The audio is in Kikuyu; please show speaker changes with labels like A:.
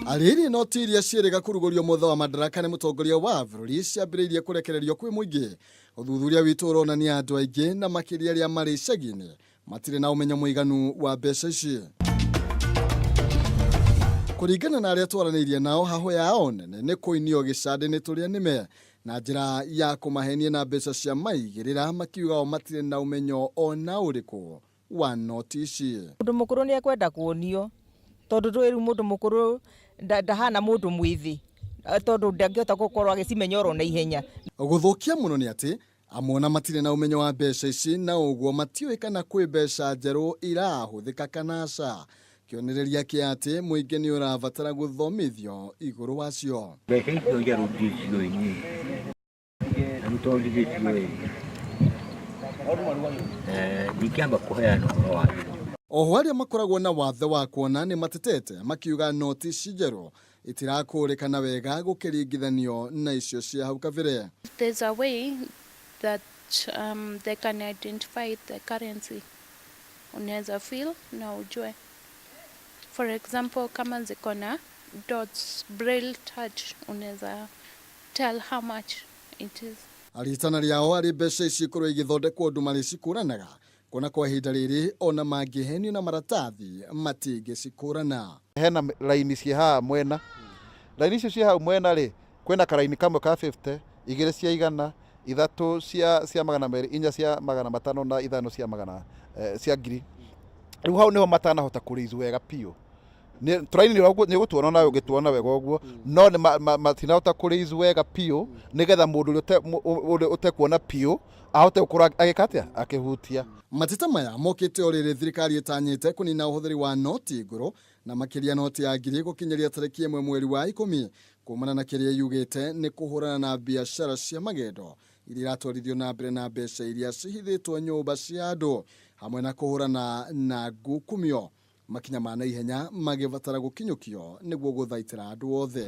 A: Arĩrĩ noti iria ciĩrĩga kũrugũrio mũtha wa madaraka nĩ mũtongoria wa bũrũri ciambĩrĩirie kũrekererio kwĩ mũingĩ. Ũthuthuria witũ ũronania andũ aingĩ na makĩria arĩa marĩ icagi-inĩ matirĩ na ũmenyo mũiganu wa mbeca ici. Kũringana na arĩa twaranĩirie nao, hahũ yao nene nĩ kũinio gĩcandĩ nĩ tũrĩa nĩme na njĩra ya kũmahenia na mbeca cia maigĩrĩra, makiuga o matirĩ na ũmenyo ona ũrĩkũ wa noti ici.
B: Mũndũ mũkũrũ nĩ ekwenda kuonio tondũ ndũĩ rĩu mũndũ mũkũrũ ndahana mũndũ mwĩthĩ tondũ ndangĩhota gũkorwo agĩcimenya oro na ihenya.
A: Gũthũkia mũno nĩ atĩ amwe ona matirĩ na ũmenyo wa mbeca ici na ũguo matiũĩ kana kwĩ mbeca njerũ irahũthĩka kana aca. Kĩonereria kĩa atĩ mũingĩ nĩ ũrabatara gũthomithio igũrũ wacio.
C: Mbeca icio njerũ ndiciũĩ niĩ, na nĩ tondũ ndiciũĩ ndingĩamba kũheana ũhoro wacio.
A: Oho arĩa makoragwo na wathe wa kuona nĩ matetete makiuga noti ici njerũ itirakũrĩkana wega gũkĩringithanio na icio cia hau kabere.
D: There's a way that they can identify the currency. Unaweza feel na ujue. For example, kama ziko na dots, braille touch, unaweza tell how much it is.
A: Ritana rĩao arĩ mbeca ici ikorwo igĩthondekwo ũndũ marĩcikũranaga kuona kwa ihinda rĩrĩ ona mangĩhenio na maratathi matingĩcikũrana.
E: Hena raini ciĩ haha mwena, raini icio ciĩ hau mwena rĩ, kwĩna karaini kamwe ka 50, igĩrĩ cia 100, ithatũ cia 200, inya cia 500 na ithano cia magana cia ngiri. Rĩu hau nĩho matanahota kũrĩizu wega biũ. Tũraini nĩ ũgũtuona nawe ũgĩtuona wega ũguo, no nĩ matinahota kũrĩizu wega biũ nĩgetha mũndũ ũrĩa ũtekuona biũ ahote gũkorwo agĩka atĩa, akĩhutia.
A: Mateta maya mokĩte o rĩrĩ thirikari ĩtanyĩte kũnina ũhũthĩri wa noti ngũrũ na makĩria noti ya ngiri gũkinyĩria tarĩki 1 mweri wa 10 kumana na kĩrĩa yugĩte nĩ kũhũrana na biacara cia magendo iria iratwarithio na mbere na mbeca iria cihithĩtwo nyũmba cia andũ hamwe na kũhũrana na ngukumio. Makinya ma naihenya magĩbatara gũkinyũkio nĩguo gũthaitĩra andũ othe.